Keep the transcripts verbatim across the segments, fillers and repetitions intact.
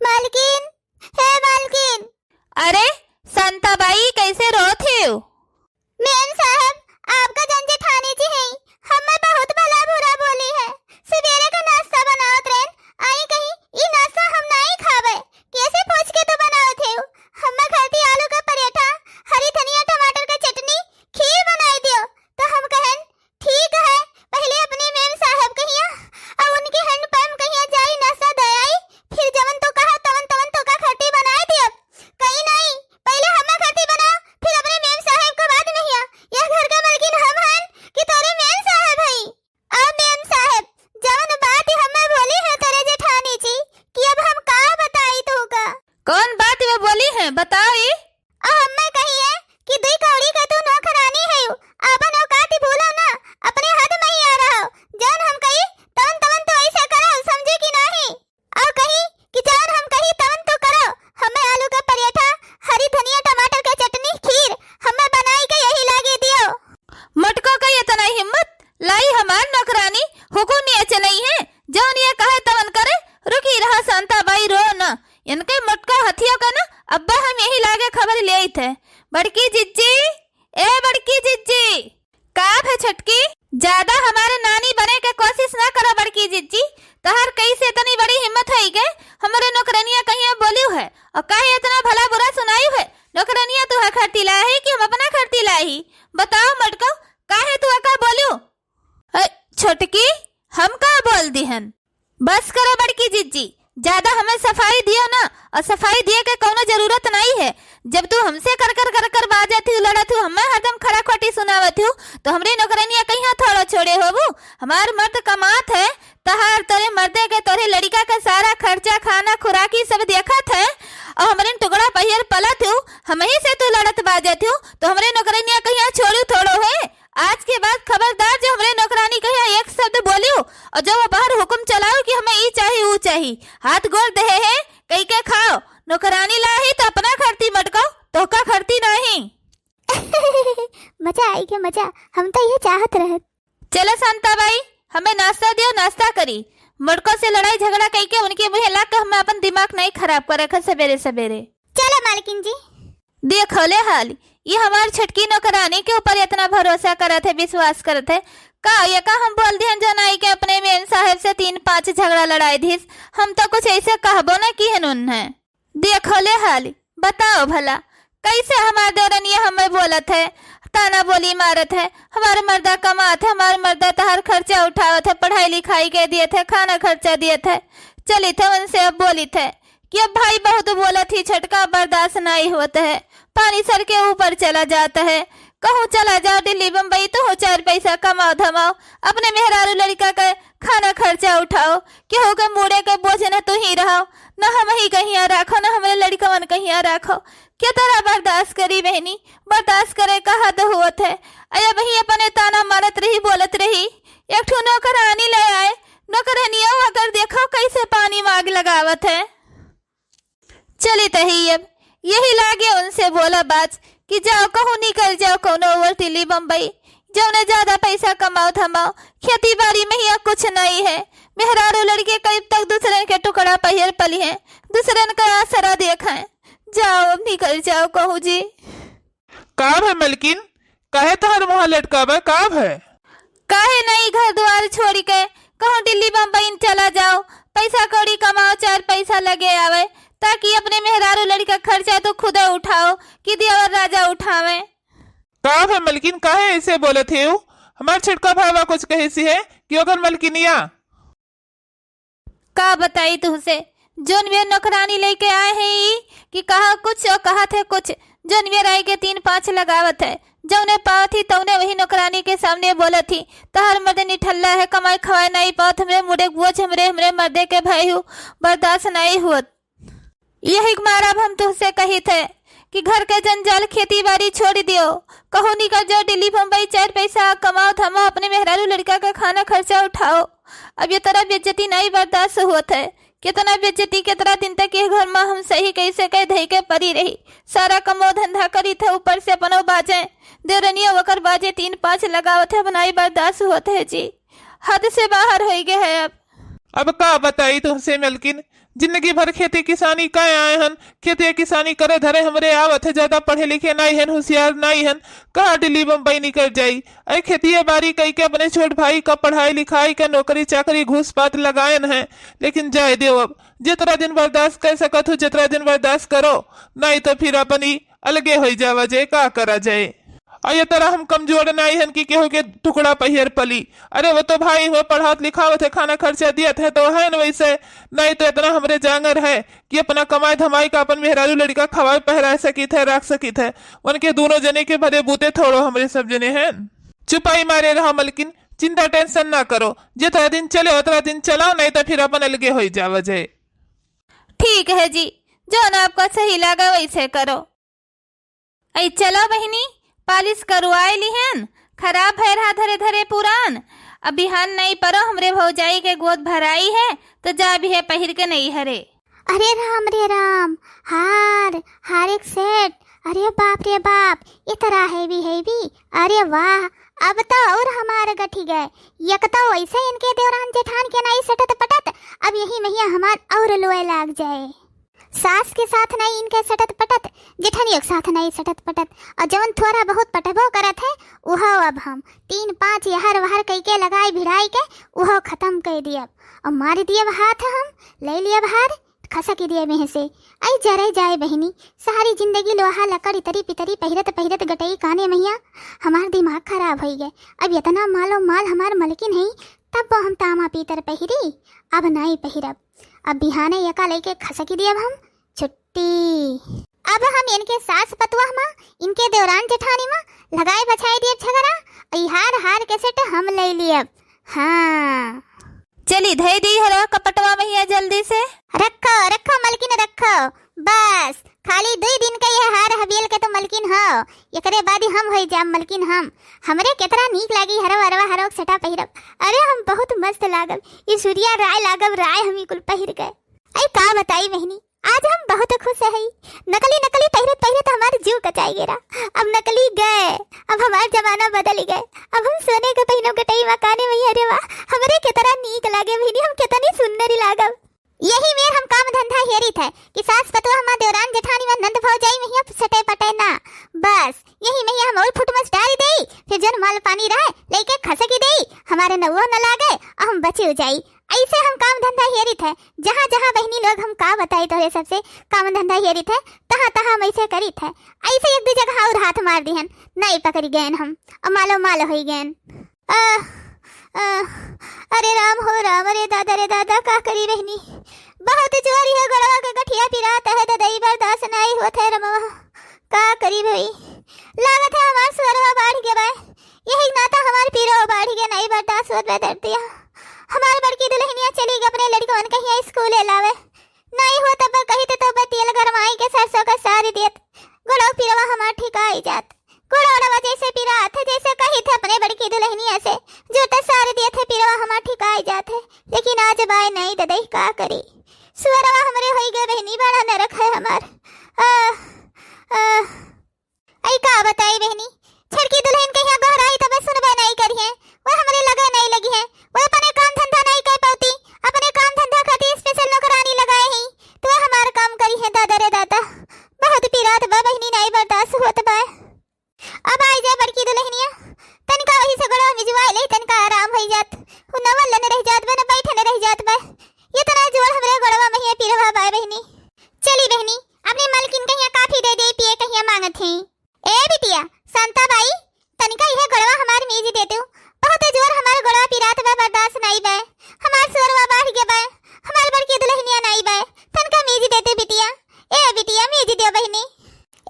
मालकिन, हे मालकिन। अरे शांताबाई, कैसे रोत हो? मेम साहब, आपका जन जेठानी जी हैं, हमें बहुत भला बुरा बोली है। सवेरे का नाश्ता बनावत रहन, आई कहीं, "ई नाश्ता हम नाई खावे, कैसे पूछ के तू बनावत हो?" हमें घर ती आलू का पराठा, हरी धनिया टमाटर का चटनी, खीर बनाई दियो। तो हम कहन, "ठीक है, पहले अपने मेम साहब कहिया और उनके हैंड पंप कहिया जाई, नाश्ता दे आई, फिर जवन तो कहा तवन तवन तो का खट्टी बनाए दियो।" कहीं नहीं, पहले हमें खट्टी बनाओ, फिर अपने मेम साहब को बाद में हिया। यह घर का मालकिन हम हन कि तोरे मेम साहब हई? अब मेम साहब, जवन बात हमें बोली है तोरे जेठानी जी, कि अब हम का बताई तू का? कौन बात वे बोली है, बताओ ई। आ हमें कही है कि दुई कौड़ी का तू नौकरानी है, आपन औकात भूलो ना, अपने हद में ही आ रहो। जौन हम कही, तवन तवन तू ऐसे करो, समझे कि नहीं? और कही कि जौन हम कही, तवन तू करो। हमें आलू का पराठा, हरी धनिया टमाटर का चटनी, खीर, हमें बनाई के यही लागे दियो। मटको का इतना हिम्मत, लाई हमार नौकरानी, हुकुम ये चलई है, जौन ये कहे तवन करे। रुकी रहा शांताबाई, रो न, इनके मोटका हथियो का ना, अब्बा हम यही लागे खबर ले आई थे। बड़की जिज्जी, ए बड़की जिज्जी। का भे छोटकी, ज्यादा हमारे नानी बने के कोशिश ना करो बड़की जिज्जी। तहार कैसे इतनी बड़ी हिम्मत होई के हमरे नौकरनिया कहिया बोलियो है, और काहे इतना भला बुरा सुनायु है? नौकरनिया तू है खरती लाही कि हम अपना खरती लाही? बताओ मटको, काहे तू एका बोलियो? ए, छोटकी, हम का बोल दिहन? बस करो बड़की जिज्जी, ज्यादा हमें सफाई दियो ना, और सफाई दिए के कौनो जरूरत नहीं है। जब तू हमसे कर कर कर कर बाजत हूँ, लड़त हूँ, हमें हरदम खड़ा खोटी सुनावत हूँ, तो हमरे नौकरनिया कहिया थोड़ो छोड़े होबू? हमार मर्द कमात है, तहार तोरे मर्दे के, तोरे लड़िका के सारा खर्चा, खाना, खुराकी सब देखत है, और हमरे टुकड़ा पहियर पलत हूँ, हमही से तू लड़त बाजत हूँ, तो हमरे नौकरनिया कहिया छोड़ू थोड़ो है। आज के बाद खबरदार जो हमरे नौकरानी कहिया एक शब्द बोलियो, और जो वो बाहर हुकुम चलाओ कि हमें ई चाही, ऊ चाही, हाथ गोड़ देहे है, कही के खाओ, नौकरानी लाही तो अपना खरती मटको, तोहका खरती नहीं। मजा आई के मजा, हम तो ये चाहत रहत। चलो शांता बाई, हमें नाश्ता दियो, नाश्ता करी। मटको से लड़ाई झगड़ा कई के उनके मुँहे लाग के हमें अपन दिमाग नहीं खराब कर रखा सवेरे सवेरे। चलो मालकिन जी। देखो ले हाल, ये हमार छोटकी नौकरानी के ऊपर इतना भरोसा करत है, विश्वास करत है। का ये का हम बोल दिहन जो नाई के अपने मेम साहब से तीन पांच झगड़ा लड़ाई दिस? हम तो कुछ ऐसे कहबो न किहन उन्हें। देखो ले हाल, बताओ भला, कैसे हमार देवरनिया हमें बोलत है, ताना बोली मारत है, हमार मर्दा कमात है, हमार मर्दा तहार खर्चा उठावत है, पढ़ाई लिखाई के दियत है, खाना खर्चा दियत है, चलित है उनसे अब बोलित है। कि अब भाई बहुत बोलत ही छोटका, बर्दाश्त नाई होत है, पानी सर के ऊपर चला जात है। कहूँ चला जाओ दिल्ली बम्बई, तो हो चार पैसा कमाओ धमाओ, अपने मेहरारू लड़िका के खाना खर्चा उठाओ, केहू के मूड़े के बोझ न तू ही रहो, न हम ही कहिया राखो, न हमरे लड़िकवन कहिया राखो। के तरह बर्दाश्त करी बहनी, बर्दाश्त करे का हद होत है। अय वही अपने ताना मारत रही, बोलत रही। एक ठो नौकरानी ले आए, नौकरनिया अगर देखो कैसे पानी में आग लगावत है। चलित ही अब यही लागे उनसे बोला बात कि जाओ कहूँ निकल जाओ कौनो ओर दिल्ली बम्बई, जौने ज्यादा पैसा कमाओ धमाओ, खेती बाड़ी में हिया कुछ नहीं है। मेहरारू लड़िके कब तक दूसरे के टुकड़ा पहियर पली हैं, दूसरे का आसरा देखें। जाओ अब निकल जाओ कहूँ जी। का भय मलकिन, काहे तोहर मुँह लटकावे, का भय? काहे नहीं घर द्वार छोड़ी के कहूँ दिल्ली बम्बई चला जाओ, पैसा कौड़ी कमाओ, चार पैसा लगे आवे, ताकि अपने मेहरारू लड़िका खर्चा तो खुदे उठाओ कि देवर राजा उठावे। का भय मलकिन, काहे ऐसे बोलत हेउ? हमार छोटका भावा कुछ कहे सी है कि ओकर मलकिनिया का बताई तुहसे, जौन बेर नौकरानी लेके आए हैं ई कि कहा कुछ और कहत है कुछ। जौन बेर आई के तीन पाँच लगावत है, जौने पावत ही तौने वही नौकरानी के सामने बोलत ही, "तहर मर्द निठल्ला है, कमाई खवाई नहीं पावत, हमरे मुड़े के बोझ हमरे, हमरे मर्दे के भय हु, बर्दाश्त नहीं हुअत।" यही के मारा अब हम तुहसे कहित है कि घर के जंजाल खेती बाड़ी छोड़ दियो, कहूँ निकल जाओ दिल्ली बम्बई, चार पैसा कमाओ धमाओ, अपने मेहरारू लड़िका के खाना खर्चा उठाओ। अब ये तरह बेइज्जती नहीं बर्दाश्त होत है। कितना बेइज्जती, कितना दिन तक ये घर में हम सही कैसे कह धई के परी रही। सारा कमो धंधा करी थे, ऊपर से अपनो बाजे, देवरनिया वकर बाजे तीन पाँच लगावत है, अब नहीं बर्दाश्त होत है जी, हद से बाहर होई गए है अब। अब का बताई तुहसे मलकिन, जिंदगी भर खेती किसानी कए आए हन, खेती किसानी करे धरे हमरे आवत है, ज्यादा पढ़े लिखे नाई हन, होशियार नाई हन, कहाँ दिल्ली बम्बई निकल जाई? अरे खेतिया बारी कई के अपने छोट भाई का पढ़ाई लिखाई का नौकरी चाकरी घूस पात लगायन है, लेकिन जाए देव अब, जितना दिन बर्दाश्त कर सकत हो, जितना दिन बर्दाश्त करो, नाई तो फिर अपनी अलगे होई जावा जाए, का करा जाए। और ये तरह हम कमजोर नाई हन कि केहू के टुकड़ा पहिर पली। अरे वो तो भाई हुए पढ़ावत लिखावत है, खाना खर्चा दियत है तो है न वैसे, नाई तो इतना हमरे जांगर है कि अपना कमाई धमाई का अपन मेहरारू लड़का खवाए पहराए सकित है, राख सकित है। उनके दोनों जने के भरे बूते थोड़ो हमरे सब जने हैं। चुपाई मारे रहा मलकिन, चिंता tension ना करो, जितना दिन चले उतना दिन चलाओ, नाई तो फिर अपन अलगे होई जावा जाए। ठीक है जी, जौन आपका सही लागे वैसे करो। ऐ चलो बहिनी, पालिश करवाए लिहन, खराब भय रहा धरे धरे पुरान। अब बिहान नाई परो हमरे भौजाई के गोद भराई है, तो जा भी है पहिर के नैहरे। अरे राम रे राम, हार, हार एक set, अरे बाप रे बाप, इतना heavy heavy, अरे वाह, अब तो और हमार गठी गए। एक तो वैसे इनके देवरान जेठान के नाई सटत पटत, अब यही महिया हमार और लोए लाग जाए। सास के साथ नाई इनके सटत पटत, जेठनियों के साथ नाई सटत पटत, और जवन थोड़ा बहुत पटबो करत है, उहो अब हम तीन पाँच यहर वहर कई के लगाई भिड़ाई के उहो खत्म कर दियब, और मार दियब हाथ हम, ले लियब हार, खसक दियब एह से। आई जरे जाए बहिनी, सारी जिंदगी लोहा लकड़ इतरी पितरी पहिरत पहिरत गटई काने मैया, हमार दिमाग खराब होई गए। अब इतना मालो माल हमार मलकिन है, तब वो हम तामा पीतर पहिरी, अब नाई पहिरब। अब बिहाने यका लेके खसकी दियब हम, छुट्टी। अब हम इनके सास पतुआ मा, इनके देवरान जेठानी मा लगाए बछाए दियब झगड़ा, ई हार हार के set हम ले लियब। हाँ। चली धई दी हरा कपटवा मैया जल्दी से। रखो, रखो मलकिन रखो, बस खाली दुई दिन का ये हार हबियल के तो मलकिन हो, एकरे बाद ही हम होई जाम मलकिन हम। हमरे केतना नीक लागी हरो अरवा हरो सटा पहिरब। अरे हम बहुत मस्त लागब, ई सुरिया राय लागब राय हम ई कुल पहिर गए। अई का बताई बहिनी, आज हम बहुत खुश हई। नकली नकली पहिरत पहिरत हमार जीव कचाई गेरा। अब नकली गए, अब हमार जमाना बदल गए। अब हम सोने के पहिनब गटई मा काने मैया रे वाह, हमरे केतना नीक लागे बहिनी, हम केतनी सुंदरी लागब। यही मेर हम काम धंधा हेरित है कि सास पतोह हमार देवरान जेठानी मा नंद भौजाई मैया सटे पटे ना। बस यही मैया हम और फुटमस डारी देई, फिर जन माल पानी रहे लेके खसकी देई, हमारे नौवा न लागे और हम बची जाई। ऐसे हम काम धंधा हेरित है, जहाँ जहाँ बहिनी लोग हम का बताई तोहरे सबसे काम धंधा हेरित है, तहाँ तहाँ हम ऐसे करित है। ऐसे एक दो जगह और हाथ मार दिहन, नाई पकड़ी गएन हम, और मालो माल होई गएन। आह, आह, अरे राम हो राम, अरे दादा रे दादा, का करी बहिनी, बहुत जोर है गोड़वा के गठिया पिरात है ददई, बर्दाश्त नाई होत है रमवा, का करी भाई, लागत है हमार सुअरवा बाढ़ के बाय, यही नाता हमार पीरो बाढ़ के नाई बर्दाश्त होत बा दर्दिया। हमार बड़की दुल्हनिया चली गई अपने लड़कवन कहिया स्कूले लावे। नाई हो तब कही तो, तो तेल गरमाई के सरसों का सारी देत। गोड़ो पिरवा हमार ठिकाई जात। गोड़ो ओड़वा जैसे पिरात है, जैसे कही थे अपने बड़की दुल्हनिया से, जो तो सारी देत है पिरवा हमार ठिकाई जात है। लेकिन आज बाय नाई ददई का करी। सुअरवा हमरे होई गए बहिनी, बड़ा नरक है हमार। आह, आह। अई का बताई बहिनी, छड़की दुल्हन के यहाँ गोहराई तबे सुनबे नाई करिहे, वो हमरे लगे नाई लगिहे, वो अपने काम धंधा नाई कर पाती, अपने काम धंधा खातिर special नौकरानी लगाए ही, तो वो हमार काम करिहे दादा रे दादा। बहुत पिरात बा बहिनी, नाई बर्दाश्त होत बा। अब आई जा बड़की दुल्हनिया, तनिका वही से गोड़वा मिजवाई ले, तनिका आराम होई जात, वो न वल्लन रह जात बा, न बैठन रह जात बा, इतना जोर हमरे गोड़वा महिया पिरवा बा बहिनी। चली बहिनी, अपने मलकिन कहिया काफी दे दे पिए कहिया मांगत ही। ए बिटिया, शांता बाई, तनिका यह गोड़वा हमार मीज दे तू। बहुत जोर हमार गोड़वा पिरात बा, बर्दाश्त नाई बा। हमार सुअरवा बाढ़ के बा। हमार बड़की दुल्हनिया नाई बा। तनिका मीज दे तू बिटिया। ए बिटिया, मीज दे बहिनी।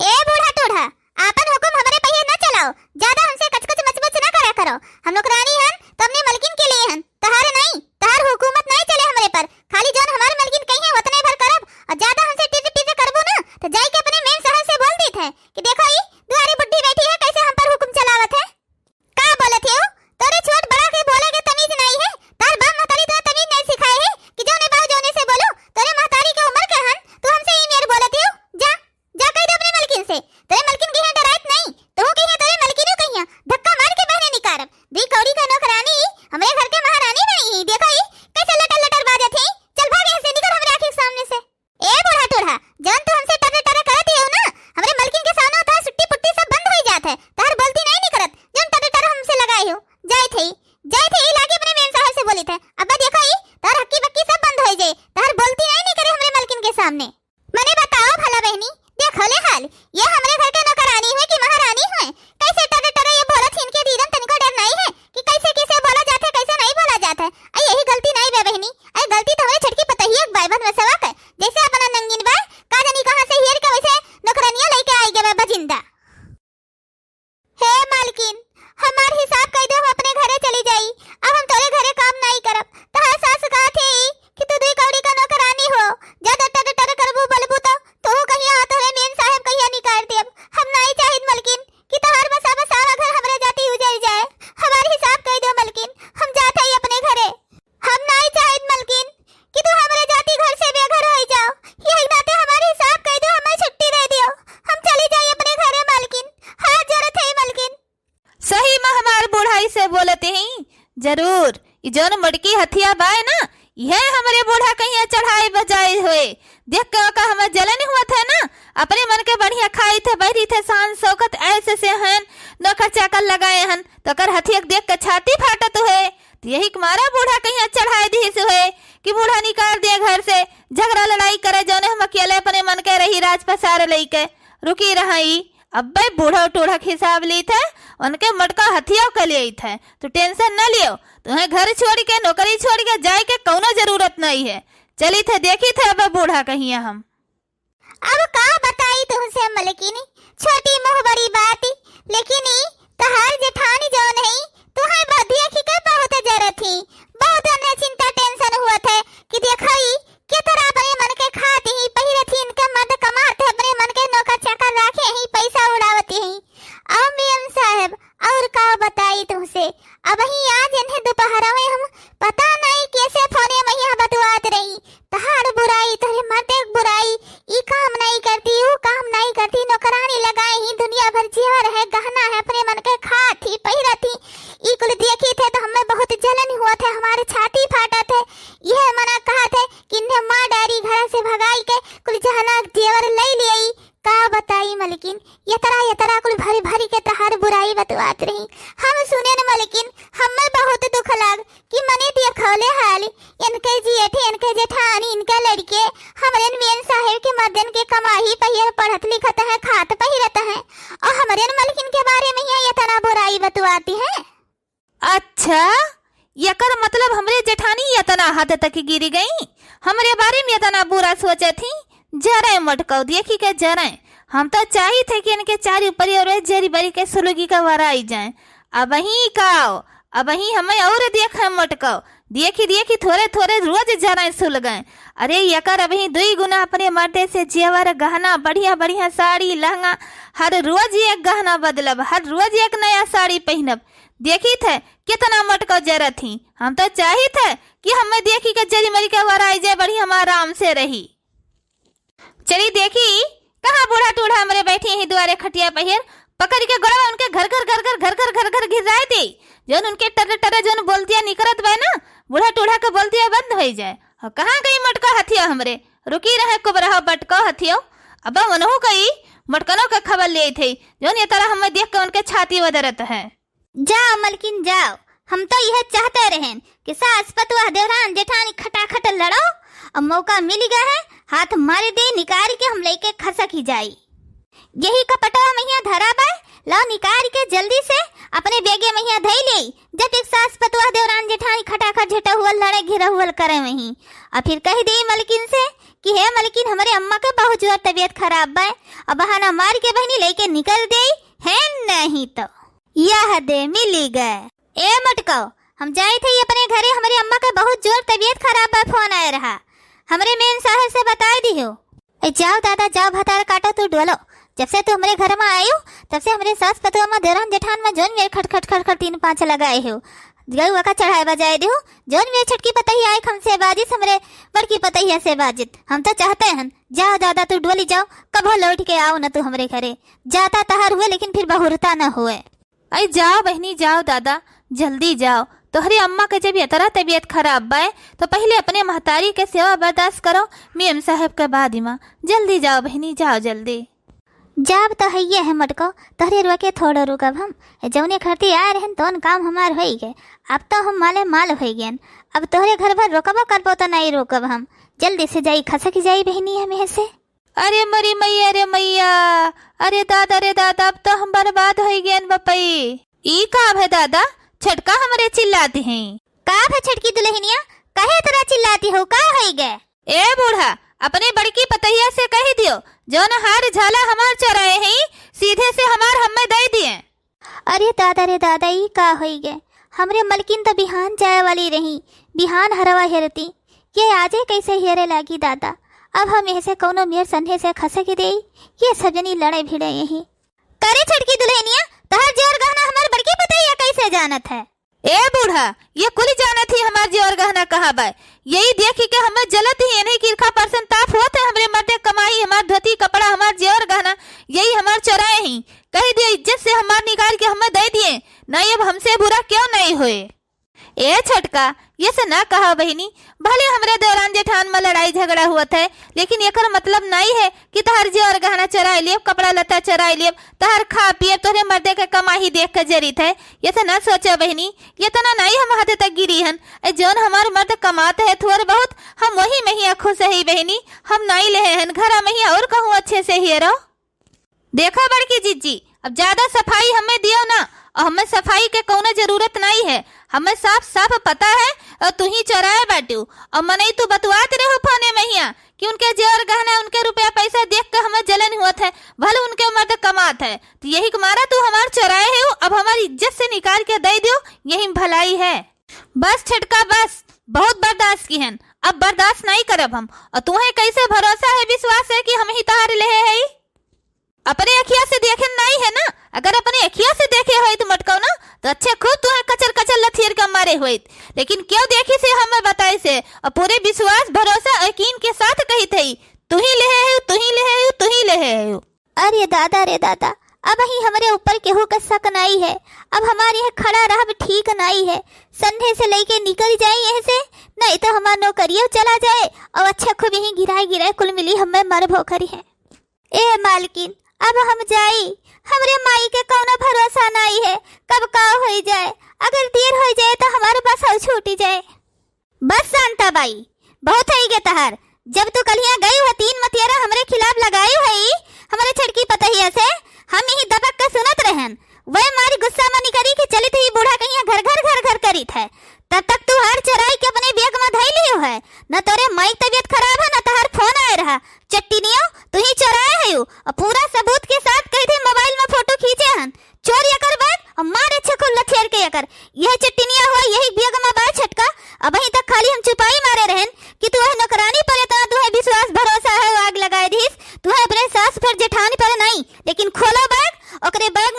ए बूढ़ा टूढ़ा, आपन हुकुम हमरे पहिए न चलाओ। ज्यादा हमसे कचकच मचमच न करा करो। हम नौकरानी हन, तो अपने मलकिन के लिए हन। तोहार नाई, तोहार हुकूमत नाई चले हमरे पर। खाली जौन हमार मलकिन कहिए, उतने भर करब। और ज्यादा हमसे टिर टिर करबू ना, तो जाई के अपने मेम साहब से बोल दीत है कि देखो ई दुआरी बुड्ढी बैठी है, कैसे हम पर हुक्म सामने। मने बताओ भला बहिनी, देखो ले हाल, ये हमरे घर के नौकरानी हुए कि महारानी हुए? कैसे टर टर ये बोलत ही, इनके दीदन तनिको डर नाहीं है कि कैसे किसे बोला जाथे, कैसे नाहीं बोला जाथे। अई यही गलती नाहीं बा बहिनी, अई गलती तो हमरे छोटकी पतोहिया के बा, बदमाशवा के, जैसे अपना नंगिन बा, का जानी कहाँ से हेर के वैसे नौकरानिया लइके आई गवा बा जिंदा। हे मालकिन, हमार हिसाब कइ दे, हम अपने घरे चली जाई। अब हम तोरे घरे काम नाहीं करब। तोहार सास कहत ही कि तू दुई कौड़ी का नौकरानी हो, जा डटर डटर करबू बोलबू तो तोहू कहिया आ तोहरे मेम साहेब कहिया निकाल देब। हम नाहीं चाहित मलकिन कि तोहार बसा बसावा घर हमरे जाति उजर जाए। हमार हिसाब कइ दे मलकिन, हम जात हई अपने घरे। हम नाहीं चाहित मलकिन कि तू हमरे जाति घर से बेघर होइ जाओ। यही नाते हमार हिसाब कइ दो, हमें छुट्टी दे दियो, हम चली जाई अपने घरे मलकिन। हाथ जोड़त हई मलकिन। सही में हमार बूढ़ा अइसे बोलत ही, जरूर ई जौन मोटकी हथिया बाय ना, यह हमरे बूढ़ा कहिया चढ़ाई बजाई हुए। देख के ओका हमें जलन हुवत है ना, अपने मन के बढ़िया खाइत है, बहरी थे, शान शौकत ऐसे से हन, नौकर चाकर लगाए हन, तो ओकर हथिया के देख के छाती फाटत हुए। तो यही के मारा बूढ़ा कहिया चढ़ाई दिहिस हुए कि बूढ़ा निकाल दिए घर से, झगड़ा लड़ाई करे, जौने हम अकेले अपने मन के रही राज पसार लइके रुकी रही। अब्बे बूढ़ा टूढ़ा के हिसाब लीत है, उनके मोटका हथिया के लेइत है, तो tension न लियो, तुम्हें घर छोड़ के, नौकरी छोड़ के जाए के कौनो जरूरत नहीं है। चलित है, देखित है अब्बे बूढ़ा कहिया हम। अब का बताई तुमसे मलकिनी, छोटी मुँह बड़ी बात, लेकिन ई तहार जेठानी जौन है, तुहैं ब-, देखि के बहुत जरत ही, बहुत उन्हें चिंता tension हुवत है कि देखो ई केतरा अपने मन के खात ही, पहिरत ही, इनके मर्द कमात है, अपने मन के नौकर चाकर राखे ही, पैसा उड़ावत ही। अब मेम साहेब, और का बताई तुमसे, अबहीं आज इन्हें दोपहरा में हम पता नहीं कैसे फोने में यहाँ बतुआत रही, तहार बुराई, तोहरे मर्द के बुराई, ई काम नहीं करती, ऊ काम नहीं करती, नौकरानी लगाए ही, दुनिया भर जेवर है, गहना है, अपने मन के खात ही, पहिरत ही, ई कुल देखित है तो हमें बहुत जलन हुवत है, हमारे छाती फाटत है। यह मना कहत है कि इन्हें मार डारी, घर से भगाई के कुल गहना जेवर ले लियाई। का बताई मलकिन, यतरा यतरा कुल भरी भरी के तहार बुराई बतवात रही। हम सुने न मलकिन, हमें बहुत दुख लाग कि मने देखौले हाल, इनके जेठ, इनके जेठानी, इनके लड़के, हमरे मेम साहेब के मर्दन के कमाही पहिर, पढ़त लिखत है, खात पहिरत है, और हमरे मलकिन के बारे में यहाँ यतना बुराई बतवाती है। अच्छा, एकर मतलब हमरे जेठानी यतना हद तक गिर गई, हमरे बारे में यतना बुरा सोचत ही। जरे मोटकौ देखी के जरे, हम तो चाहित है कि इनके चारी परिवार जरी बरी के सुलगी का वराई जाए। अबहीं काओ, अबहीं हमें और देखे मोटकौ, देखी देखी थोरे थोरे रोज जरे सुलगें। अरे एकर अबहीं दुई गुना अपने मर्दे से जेवर गहना, बढ़िया बढ़िया साड़ी लहंगा, हर रोज एक गहना बदलब, हर रोज एक नया साड़ी पहिनब। देखित है, कितना मोटकौ जरत ही। हम तो चाहित है कि हमें देखी के जरी मरी के वराई जाए, बढ़िया हम आराम से रही। चली देखी, कहाँ बूढ़ा टूढ़ा हमरे बैठी ही दुआरे खटिया पहिर, पकड़ के गोड़वा उनके घर घर घर घर घर घर घर घर घिराए दे। जौन उनके टर टर जौन बोलतिया निकरत बा ना, बूढ़ा टूढ़ा के बोलतिया बंद होइ जाए। और कहाँ गई मोटका हथिया हमरे, रुकी रहे कुबरहा बटको हथियो। अब उनहू कई मोटकनों के खबर लेइत है, जौन यतरा हमें देख के उनके छाती वदरत है। जाओ मलकिन जाओ, हम तो यह चाहते रहेन कि सास पतुआ देवरान जेठानी खटाखट लड़ो, अब मौका मिल गया है, हाथ मार दे निकाल के हम लेके खसक ही जाई। यही कपटवा में यहाँ धरा बा, लाओ निकाल के जल्दी से अपने बेगे में यहाँ धई ले। जब एक सास पतुआ देवरान जेठानी खटाखट झटा हुआ लड़े घिरा हुआ करे वहीं, और फिर कह दे मलकिन से कि हे मलकिन, हमरे अम्मा के बहुत जोर तबीयत खराब बा, और बहाना मार के बहनी लेके निकल दे है, नहीं तो यह दे मिली गए। ए मटको, हम जाइत हई अपने घरे, हमरे अम्मा के बहुत जोर तबीयत खराब बा, फोन आए रहा, हमरे मेम साहेब से बताए दिहो। ए जाओ दादा, जाओ भतार काटो तू डोलो, जब से तू हमरे घर में आयु, तब से हमरे सास पतोह में, देवरान जेठान में जौन मेर खट खट खट खट तीन पाँच लगाए हो, गऊ का चढ़ाए बजाए दिहो, जौन मेर छोटकी पतोहिया आए हमसे बाजिस, हमरे बड़की पतोहिया से बाजित, हम तो चाहते हैं। जाओ दादा तू डोली जाओ, कभो लौट के आओ न तू हमरे घरे, जाता तहार हुए लेकिन फिर बहुरता न हुए। अरे जाओ बहनी, जाओ दादा, जल्दी जाओ। तोहरे अम्मा के जब यतरा तबीयत खराब बाय, तो पहिले अपने महतारी के सेवा बर्दाश्त करो, मेम साहेब के बाद इमा। जल्दी जाओ बहनी, जाओ जल्दी। जाब तो हइये है मटको, तोहरे रोके थोड़ो रुकब हम। जौने खरती आए रहन, तौन काम हमार होई गए। अब तो हम माले माल होई गएन। अब तोहरे घर भर रोकबो करबो तो नहीं रोकब हम। जल्दी से जाई खसक जाई बहिनी हम एहसे। अरे मोरी मैया रे मैया, अरे दादा रे दादा, अब तो हम बर्बाद होइ गएन बपई। ई का भए दादा, छोटका हमरे चिल्लात हैं। का भए छोटकी दुलहिनिया, काहे इतना चिल्लाती हो, का होइ गए? ए बूढ़ा, अपने बड़की पतहिया से कहि दियो, जौन हार झाला हमार चोराए हैं, सीधे से हमार हम्मे दइ दिए। अरे दादा रे दादा, ई का होइ गए? हमरे मलकिन त बिहान जाए वाली रही, बिहान हरवा हेरती, ये आजे कैसे हेरे लागी दादा? अब हम एहसे कौनो मेर सन्हे से खसक देई, ये सब जनी लड़े भिड़े यही। करे छोटकी दुलहिनिया, तोहार जेवर गहना हमार बड़की पतहिया कैसे जानत है? ए बूढ़ा, ये कुल जानत ही हमार जेवर गहना कहाँ बा। यही देखि के हमें जलत ही, इन्हीं किरखा परसन ताप होत है, हमरे मर्दे कमाई, हमार धोती कपड़ा, हमार जेवर गहना, यही हमार चोराए ही। कहि दियो इज्जत से हमार निकाल के हमें दइ दिए, नहीं अब हमसे बुरा क्यों नहीं होए। ए छोटका, ये से ना कहा बहिनी, भले हमरे देवरान जेठान में लड़ाई झगड़ा होत है, लेकिन एकर मतलब नाई है कि तहर जेवर गहना चोराइ लेब, कपड़ा लत्ता चोराइ लेब, तहर खा पिए, तोहरे मर्दे के कमाई देख के जरित है। ये से ना सोचा बहिनी, ये तना नाई हम हद तक गिरी हन। ए जौन हमार मर्द कमात है थोर बहुत, हम वही में ही खुश है बहिनी, हम नाई लेहे हन, घरा में ही और कहूँ अच्छे से हेरो। देखो बड़की जिज्जी, अब ज्यादा सफाई हमें दियो ना, और हमें सफाई के कौनो जरूरत नाई है। हमें साफ साफ पता है, और तू ही चोराए बाटू। और मनई तू बतुआत रहो फोने में हिया कि उनके जेवर गहना, उनके रुपया पैसा देख के हमें जलन होत है, भले उनके मर्द कमात है, तो यही के मारा तू हमार चोराए हो। अब हमार इज्जत से निकाल के दइ दियो, यही में भलाई है। बस छोटका बस, बहुत बर्दाश्त किहेन, अब बर्दाश्त नाई करब हम। और तुहें कैसे भरोसा है, विश्वास है कि हम ही तहार लेहे है? अपने अखिया से देखेन नाई है ना, अगर अपने अखिया से देखे होइत मोटकौना, तो अच्छे खूब तुहें कचर कचर लथियर के मारे होइत, लेकिन क्यों देखी से हमें बताई से, और पूरे विश्वास भरोसा और यकीन के साथ कही थई, तू ही लेहे है, तू ही लेहे है, तू ही लेहे है। अरे दादा रे दादा, अब ही हमरे ऊपर केहू का शक नाई है, अब हमार यह खड़ा रहब ठीक नाई है, सन्हे से लइके निकल जाई एहसे, नहीं तो हमार नौकरियो चला जाए, और अच्छा खूब यहीं गिराए गिराए कुल मिली हमें मर भोखरी है। ए मालकिन, अब हम जाई, हमरे माई के कौनो भरोसा नाई है, कब का होइ जाए, अगर देर होइ जाए तो हमार बस छूटी जाए। बस शांता बाई, बहुत होइ गए तहार। जब तू कल्हिया गई हो तीन मतियरा हमरे खिलाफ लगाई होई, हमरे छोटकी पतहिया से, हम यही दबक के सुनत रहन। वह मारी गुस्सा में निकरी के चलित ही बूढ़ा कहिया घर घर घर घर करित है। तब तक तू हार चोराई के अपने बैग में धई लियो है। न तोरे माई के तबीयत खराब है, न तहार फोन आए रहा। चट्टिनियो, तू ही चोराए है यू। और पूरा सबूत के साथ कही थे मोबाइल में फोटो खींचे हन। चोर एकर बैग और मार अच्छे खूब लथेर के एकर। यह चट्टिनिया हुआ, यही बैग में बा छोटका। अबहीं तक खाली हम चुपाई मारे रहन कि तू वह नौकरानी पर इतना तुहे विश्वास भरोसा है, आग लगाए दीस। तुहे अपने सास पर जेठानी पर नहीं, लेकिन खोलो बैग, ओकरे बैग